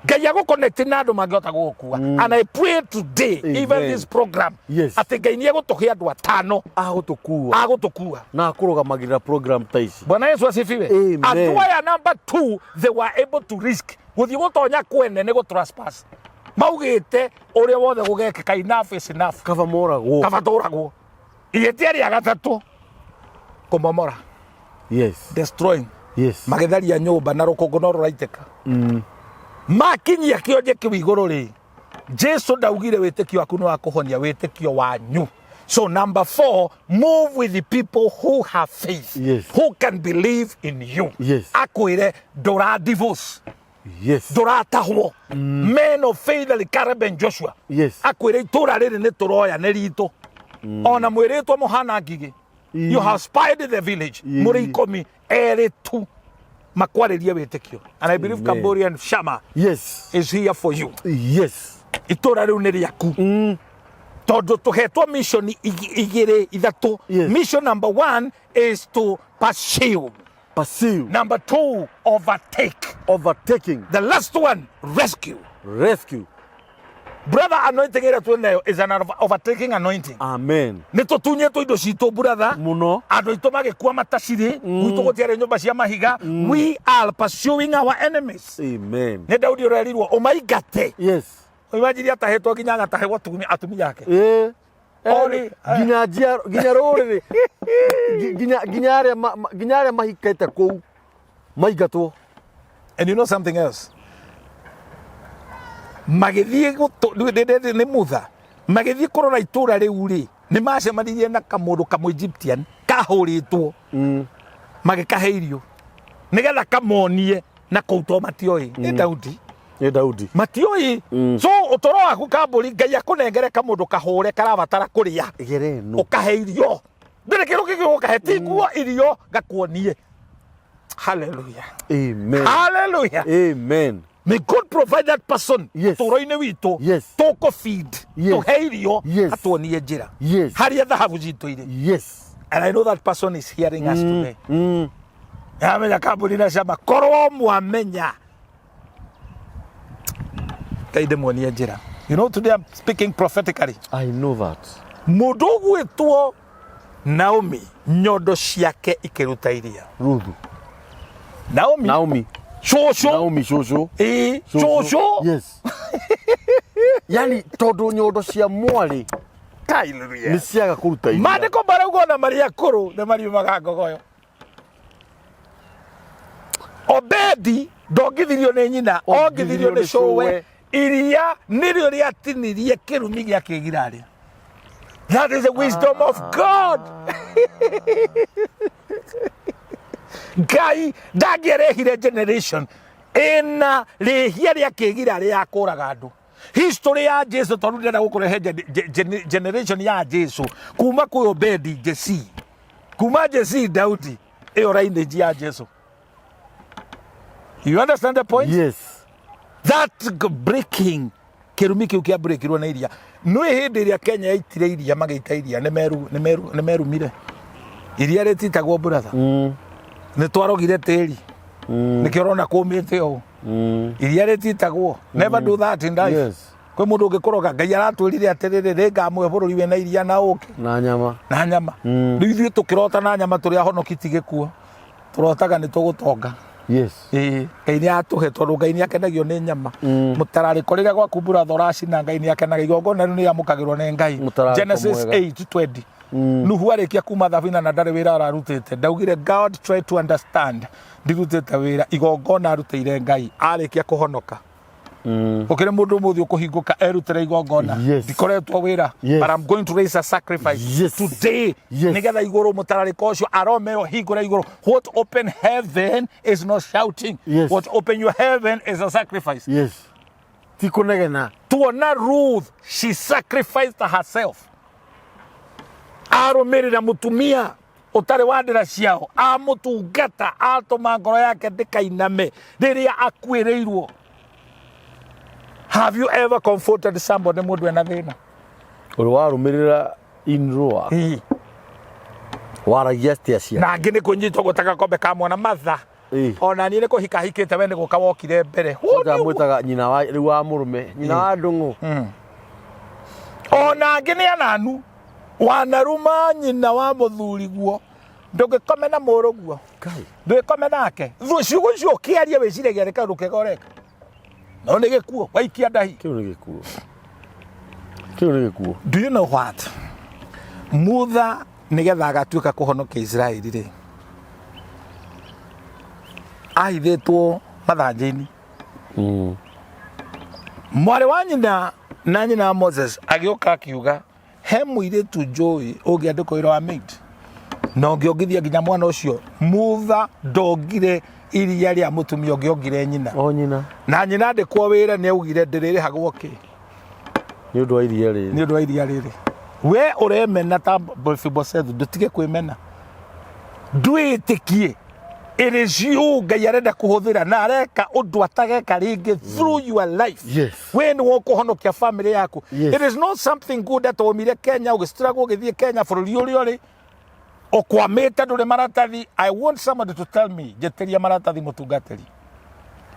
Ngai agũconnect na andũ mangĩhota gũgũkua. And I pray today, Amen. even this program, Yes. atĩ Ngai nĩ egũtũhe andũ atano Agũtũkua. Agũtũkua. Na akũrũgamagĩrĩra program ta ici. Bwana Yesu asifiwe. Amen. Andũ aya number 2, they were able to risk gũthiĩ gũtonya kwene nĩ gũ trespass. Maugĩte ũrĩa wothe gũgekĩka, enough is enough. Kaba moragwo. Kaba tũragwo. Ihĩtia rĩa gatatũ, kũmomora. Yes. Destroying. Yes. Magĩtharia nyũmba na rũkũngũ no rũraitĩka. Makinyia kĩonje kĩu igũrũ rĩ, Jesu ndaugire wĩtĩkio waku nĩ wa kũhonia, wĩtĩkio wanyu. So number 4, move with the people who have faith. Yes. Who can believe in you. Yes. Akwĩre ndũra divorce. Yes. Ndũratahwo. Men of faith like Caleb and Joshua. Yes. Akwĩre itũra rĩrĩ nĩ tũroya nĩ ritũ. Ona mwĩrĩtwo mũhana ngigĩ. You have spied the village. Mũrĩ 10 erĩ tu makwarĩrie wĩtĩkio. And I believe Amen. Cambodian Shama Yes. is here for you. Yes. Itũra rĩu nĩ rĩaku. Tondũ tũhetwo mission igĩrĩ ithatũ. Yes. Mission number 1 is to pursue. Pursue. Number 2, overtake. Overtaking. The last one, rescue. Rescue. Brother, anointing ĩrĩa twĩ nayo is an overtaking anointing. Amen. Nĩ tũtunyĩtwo indo citũ, brother. Mũno. Andũ aitũ magĩkua matacirĩ. Gwitũ gũtiarĩ nyũmba cia mahiga. We are pursuing our enemies. Amen. Nĩ Daudi ũrerirwo ũmaingate. Yes. Imagine atahĩtwo nginya agatahĩrwo atumia ake. Ori, Nginya njiaro, nginya rũrĩrĩ. Nginya arĩa nginya arĩa mahikĩte kũu maingatwo. And you know something else? Magĩthiĩ nĩ mutha. Magĩthiĩ kũrora itũũra rĩu rĩ, nĩ macemanirie na kamũndũ kamũ Egyptian kahũrĩtwo. Magĩkahe irio. Nĩgetha kamonie na kũu to matioĩ. Nĩ Daudi. Nĩ Daudi. Matioĩ. So ũtũũro waku kambũri Ngai akũnengere kamũndũ kahũre karabatara kũrĩa. Gere ĩno. Ũkahe irio. Ndĩrĩ kĩndũ kĩngĩ ũkahe ti nguo irio ngakuonie. Hallelujah. Amen. Hallelujah. Amen. May God provide that person Yes. tũro-inĩ witũ Yes. tũkũ feed Yes. tũhe irio Yes. atuonie njĩra Yes. harĩa thahabu citũ irĩ. Yes. And I know that person is hearing us today. Amenya kambuni na cama korwo mwamenya Ngai ndĩmuonie njĩra. You know, today I'm speaking prophetically. I know that. Mũndũ ũgwĩtwo Naomi nyondo ciake ikĩruta iria. Ruthu. Naomi. Naomi. Cũcũ. Naomi cũcũ. Ĩĩ, cũcũ. Yes. Yani tondũ nyondo cia mwarĩ Hallelujah. nĩ ciaga kũruta iria. Maandĩko marauga ona marĩa akũrũ nĩ mariumaga ngogoyo. Obedi ndongithirio nĩ nyina, ongithirio nĩ cũwe. Iria nĩrĩo rĩatinirie kĩrumi gĩa kĩgirarĩ. That is the wisdom of God. Ngai ndangĩarehire generation ĩna rĩhia rĩa kĩgirarĩ ya kũraga andũ. History ya Jesu tondũ ndĩrenda gũkũrehe generation ya Jesu kuma kwĩ Obedi Jesi, kuma Jesi Daudi, ĩyo lineage ya Jesu. You understand the point? Yes. That breaking kĩrumi kĩu kĩa breakirwo na iria. Nĩ hĩndĩ ĩrĩa Kenya yaitire iria magĩita iria nĩ meru nĩ meru nĩ merumire. Iria rĩtitagwo brother. Nĩ twarogire tĩri. Nĩkĩo ũrona kũmĩte ũũ. Iria rĩtitagwo. Never do that in life. Yes. Kwĩ mũndũ ũngĩkũroga Ngai aratwĩrire atĩrĩrĩ rĩngamũhe bũrũri wĩna iria na ũkĩ Na nyama. na nyama. Rĩu ithuĩ tũkĩrota na nyama tũrĩ ahonoki ti gĩkuo. Tũrotaga nĩ tũgũtonga. Yes. Ĩĩ, Ngai nĩ atũhe tondũ Ngai nĩ akenagio nĩ nyama. Mũtararĩko rĩrĩa gwaku brother ũracina Ngai nĩ akenaga igongona rĩu nĩ rĩamũkagĩrwo nĩ Ngai. Mũtararĩko Genesis mwega. 8:20. Nuhu arĩkia kuma thabina na ndarĩ wĩra ararutĩte ndaugire God try to understand ndirutĩte wĩra igongona arutĩire Ngai arĩkia kũhonoka. Gũkĩrĩ mũndũ ũmũthĩ ũkũhingũka erutĩre igongona. Yes. Ndikoretwo wĩra Yes. but I'm going to raise a sacrifice Yes. today. Yes. Nĩgetha igũrũ mũtararĩko ũcio arome ĩyo hingũre igũrũ. What open heaven is not shouting. Yes. What open your heaven is a sacrifice. Yes. Ti kũnegena. Tuona Ruth, she sacrificed herself. Arũmĩrĩra mũtumia ũtarĩ wa ndĩra ciao, amũtungata, atũma ngoro yake ndĩkainame rĩrĩa akuĩrĩirwo. Have you ever comforted somebody mũndũ ena thĩna? Ũrĩ warũmĩrĩra in-law. Ĩĩ. Waragia atĩa cia. Na angĩ nĩ kũnyitwo gwĩta gakombe ka mwana matha. Ĩĩ. Ona niĩ nĩ kũhika hikĩte we nĩ gũka wokire mbere. Who Kwanza knew? mwĩtaga nyina wa rĩu wa mũrũme. Nyina wa ndũng'ũ. Ona angĩ nĩ ananu wanaruma nyina wa mũthuriguo ndũngĩkome na mũrũguo Ngai. ndũgĩkome nake. Ciugo icio ũkĩaria wĩciragia nĩ kaũndũ kega ũreka no nĩ gĩkuo waikia ndahi. Kĩu nĩ gĩkuo. Kĩu nĩ gĩkuo. Do you know what Mutha nĩgetha agatuĩka kũhonokia Israeli rĩ ahithĩtwo mathanjĩ-inĩ. Mwarĩ wa nyina na nyina wa Moses agĩũka akiuga he mũirĩtu njũĩ ũngĩandĩkwo wĩra wa maid na ũngĩongithia nginya mwana ũcio. Mutha ndongire iria rĩa mũtumia ũngĩ ongire nyina. O nyina. Na nyina andĩkwo wĩra nĩ augire ndĩrĩrĩhagwo kĩ Nĩ ũndũ wa iria rĩrĩ. Nĩ ũndũ wa iria rĩrĩ. We ũremena ta Mephibosethu ndũtige kwĩmena ndwĩtĩkie it is you Ngai arenda kũhũthĩra na areka ũndũ atageka rĩngĩ through your life. Yes. We nĩwe ũkũhonokia family yaku. Yes. It is not something good atĩ waumire Kenya ũgĩstruggle ũgĩthiĩ Kenya bũrũri ũrĩa ũrĩ ũkwamĩte ndũrĩ maratathi. I want somebody to tell me njĩtĩria maratathi mũtungatĩri.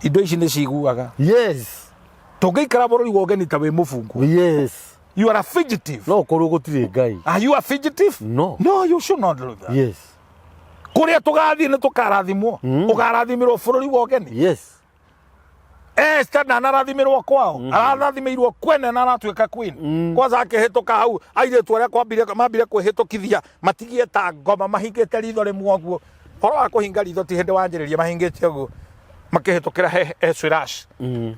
Indo ici nĩ ciguaga. Yes. Tũngĩikara bũrũri wa ũgeni ta wĩ mũbungwo. Yes. You are a fugitive. No ũkorwo gũtirĩ Ngai. Are you a fugitive? No. No, you should not do that. Yes. Kũrĩa tũgathiĩ nĩ tũkarathimwo. Ũkarathimirwo bũrũri wa ũgeni. Yes. Esther ndanarathimĩrwo kwao. Ararathimĩirwo kwene na aratuĩka queen. Kwanza akĩhĩtũka hau airĩtu arĩa kwambire mambire kwĩhĩtũkithia matigie ta ngoma mahingĩte ritho rĩmwe ũguo. Ũhoro wa kũhinga ritho ti hĩndĩ wanjĩrĩria mahingĩte ũguo. Makĩhĩtũkĩra he Ahasuerus.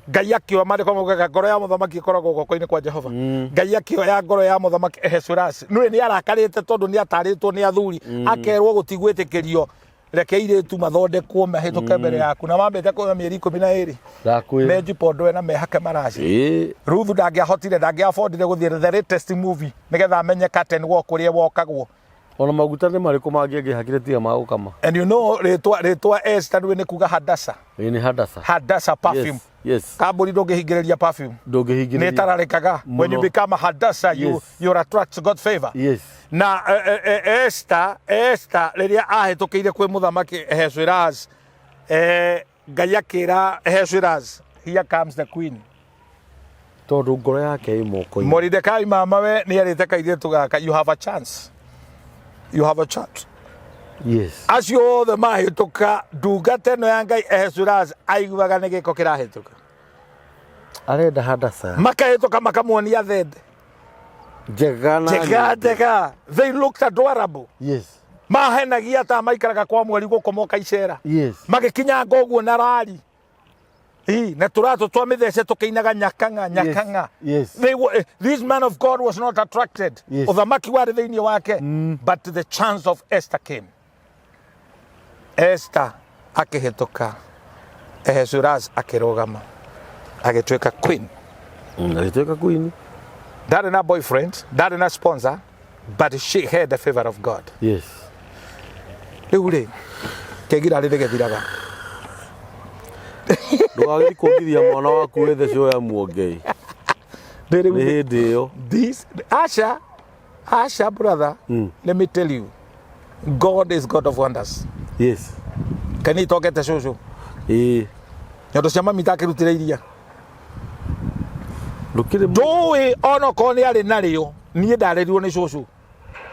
Ngai akĩoya maandĩko maugaga ngoro ya mũthamaki ĩkoragwo guoko-inĩ kwa Jehova. Ngai akĩoya ngoro ya mũthamaki Ahasuerus. Nĩwe nĩ arakarĩte tondũ nĩ atarĩtwo nĩ athuri akerwo gũtigwĩtĩkĩrio reke airĩtu mathondekwo mahĩtũke mbere yaku na mambĩte kuoya mĩeri 12 Ndakwĩra. menjipondwe na mehake maraci. Ĩĩ. Ruthu ndangĩahotire ndangĩabondire gũthiĩ the latest movie nĩgetha amenye curtain walk ũrĩa wokagwo. Ona maguta nĩ marĩkũ mangĩ angĩhakire tiga ma gũkama? And you know rĩtwa Esther rĩu nĩ kuga Hadasa. Ĩĩ nĩ Hadasa. Hadasa perfume. Yes. Yes. Kambũri ndũngĩhingĩrĩria perfume. Ndũngĩhingĩrĩria. Nĩ ĩtararĩkaga. When you Mũno. become a Hadasa you, Yes. you attract God favor. Yes. Na Esther rĩrĩa ahĩtũkĩire kwĩ mũthamaki Ahasuerus, Ngai akĩra Ahasuerus, here comes the queen. Tondũ ngoro yake ĩ moko-inĩ. Moridekai mama we nĩ erĩte kairĩtu gaka, you have a chance. You have a chance. Yes. Acio othe mahĩtũka, ndungata ĩno ya Ngai Ahasuerus aiguaga nĩ gĩko kĩrahĩtũka. Arenda Hadasa. Makahĩtũka makamuonia thende. Njega na Njega nyingĩ. njega. They looked adorable. Yes. Mahenagia ta maikaraga kwa mweri gũkũ moka icera. Yes. Magĩkinyanga ũguo na rari. Ii, na tũratũ twa mĩthece tũkĩinaga nyakang'a nyakang'a. Yes. They were, this man of God was not attracted. Yes. Ũthamaki warĩ thĩinĩ wake. But the chance of Esther came. Esther akĩhĩtũka. Ahasuerus akĩrũgama. Agĩtuĩka queen. Agĩtuĩka queen. Ndarĩ na boyfriend, ndarĩ na sponsor, but she had the favor of God. Yes. Rĩu rĩ, kĩgira rĩrĩ gĩthiraga. Ndũgagĩthiĩ kuongithia mwana waku wethe cio ya muongei. Nĩ Nĩ hĩndĩ ĩyo. This, Asha, Asha brother, let me tell you, God is God of wonders. Yes. Kani itokete cũcũ. Ĩĩ. Nyondo cia mami itakĩrutĩra iria. Ndũkĩrĩ Ndũĩ onokorwo nĩ arĩ narĩo, niĩ ndarĩrirwo nĩ cũcũ.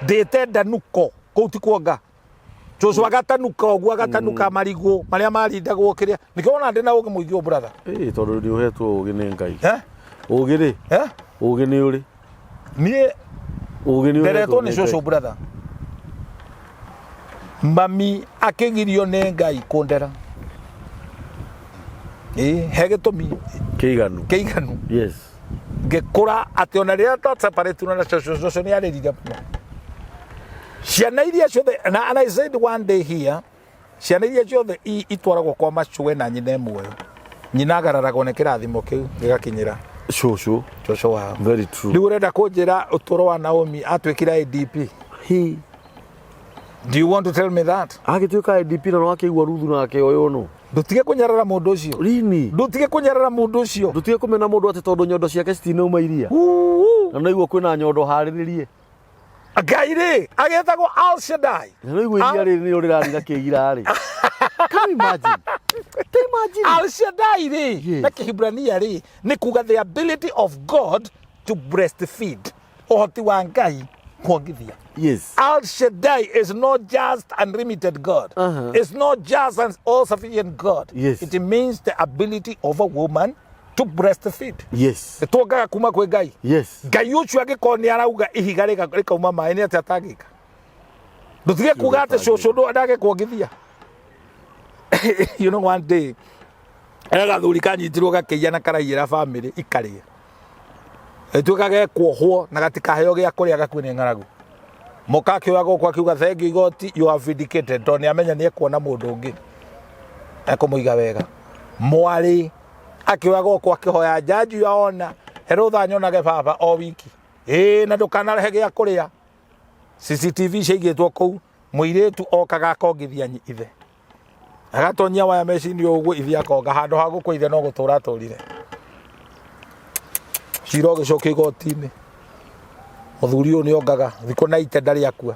Ndĩte ndanuko, kũu ti kuonga. Cũcũ agatanuka ũguo, agatanuka marigũ marĩa marindagwo kĩrĩa. Nĩkĩo wona ndĩ na ũgĩ mũingĩ ũũ brother. Ĩĩ tondũ nĩ ũhetwo ũgĩ nĩ Ngai. Eh? Ũgĩ rĩ? Eh? Ũgĩ nĩ ũrĩ? Niĩ Ũgĩ nĩ ũhetwo nderetwo nĩ nĩ Ngai. cũcũ brother. Mami akĩgirio nĩ Ngai kũndera. Ĩĩ, he gĩtũmi Kĩiganu. kĩiganu. Yes. Ngĩkũra atĩ ona rĩrĩa twaseparĩtirwo na cũcũ, cũcũ nĩ arĩrire mũno. Ciana iria ciothe, na and I said one day here, ciana iria ciothe itwaragwo kwa macũwe na nyina e muoyo. Nyina agararagwo nĩ kĩrathimo kĩu gĩgakinyĩra Cũcũ. cũcũ wao. Very true. Rĩu ũrenda kũnjĩra ũtũũro wa Naomi atuĩkire IDP? He. Do you want to tell me that? Agĩtuĩka IDP na no akĩigua Ruthu nake ũyũ nũ. Ndũtige kũnyarara mũndũ ũcio. Rini. Ndũtige kũnyarara mũndũ ũcio. Ndũtige kũmena mũndũ atĩ tondũ nyondo ciake citinauma iria. Uu. Na no igua kwĩna nyondo harĩrĩrie. Ngai rĩ, agĩtagwo Al Shaddai. Na no igua iria rĩrĩ nĩrĩo rĩrarira kĩgira rĩ. Can you imagine? Can you imagine? Al Shaddai rĩ, Yes. na Kĩhibrania rĩ, nĩ kuga the ability of God to breastfeed. Ũhoti wa Ngai kuongithia. Yes. Al Shaddai is not just unlimited God. It's not just an all-sufficient God. Yes. It means the ability of a woman to breastfeed. Yes. Tuongaga kuma kwĩ Ngai. Yes. Ngai ũcio angĩkorwo nĩ arauga ihiga rĩkauma maĩ nĩ atĩa atangĩka? Ndũtige kuga atĩ cũcũ ndangĩkuongithia. You know one day he gathuri kanyitirwo gakĩiya na karaiyĩra bamĩrĩ ikarĩe. Gĩtuĩka gekuohwo na gatikaheo gĩa kũrĩa gakue nĩ ng'aragu. Mũka akĩoya gũkũ akiuga thank you igoti, you are vindicated, tondũ nĩ amenya nĩ ekuona mũndũ ũngĩ ekũmũiga wega. Mwarĩ akĩoya gũkũ akĩhoya jaji ya ona he rũtha nyonage baba o wiki. Ĩĩ na ndũkanarehe gĩa kũrĩa. CCTV ciaigĩtwo kũu, mũirĩtu okaga akongithia ithe. Agatonyia waya mecini ũguo ithe akonga handũ ha gũkua ithe no gũtũra atũrire. Cira ũgĩcokio igoti-inĩ. Mũthuri ũyũ nĩongaga thikũ na ite ndarĩ akua.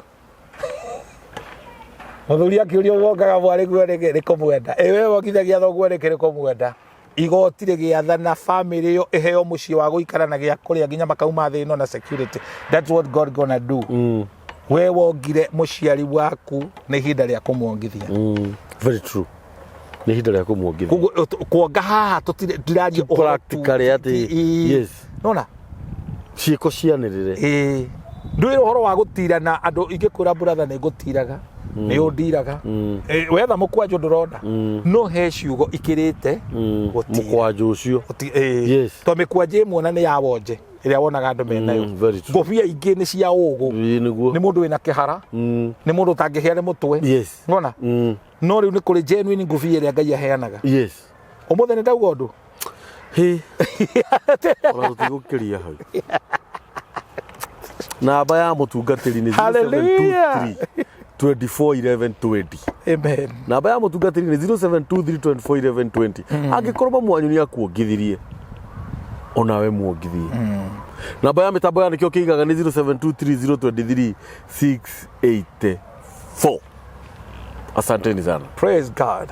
Mũthuri akĩũrio wongaga mwarĩ guo nĩkĩ nĩ kũmwenda. Ĩ we wongithagia thoguo nĩkĩ nĩ kũmwenda. Igoti rĩgĩathana family ĩyo ĩheo mũciĩ wa gũikara na gĩa kũrĩa nginya makauma thĩ ĩno na security. That's what God gonna do. We wongire mũciari waku nĩ ihinda rĩa kũmuongithia. Very true. Nĩ ihinda rĩa kũmuongithia. Koguo kuonga haha tũtirĩ ndiraria ũhoro tu. Practically atĩ, yes. Nona? Ciĩko cianĩrĩre. Ĩĩ. Ndũĩ ũhoro wa gũtirana andũ ingĩkwĩra brother nĩ ngũtiraga. Nĩ ũndiraga. Wetha mũkwanjũ ndũrona. No he ciugo ikĩrĩte gũtira. Mũkwanjũ ũcio. Ĩĩ. Yes. To mĩkwanjũ ĩmwe na nĩ ya wonje ĩrĩa wonaga andũ menayo. Very true. Ngũbia ingĩ nĩ cia ũgũ. Ĩĩ nĩguo. Nĩ mũndũ wĩna kĩhara. Nĩ mũndũ ũtangĩhĩa nĩ mũtwe. Yes. Nona? No rĩu nĩ kũrĩ genuine ngũbia ĩrĩa Ngai aheanaga. Yes. Ũmũthĩ nĩ ndauga ũndũ. Hĩ. Ona tũtigũkĩria hau. Namba ya mũtungatĩri nĩ Hallelujah. 0723 24 11 20. Amen. Namba ya mũtungatĩri nĩ 0723 24 11 20. Angĩkorwo mamu wanyu nĩ akuongithirie, onawe muongithie. Namba ya mĩtambo ya nĩkĩo kĩigaga nĩ 0723 023 684. Asanteni sana. Praise God.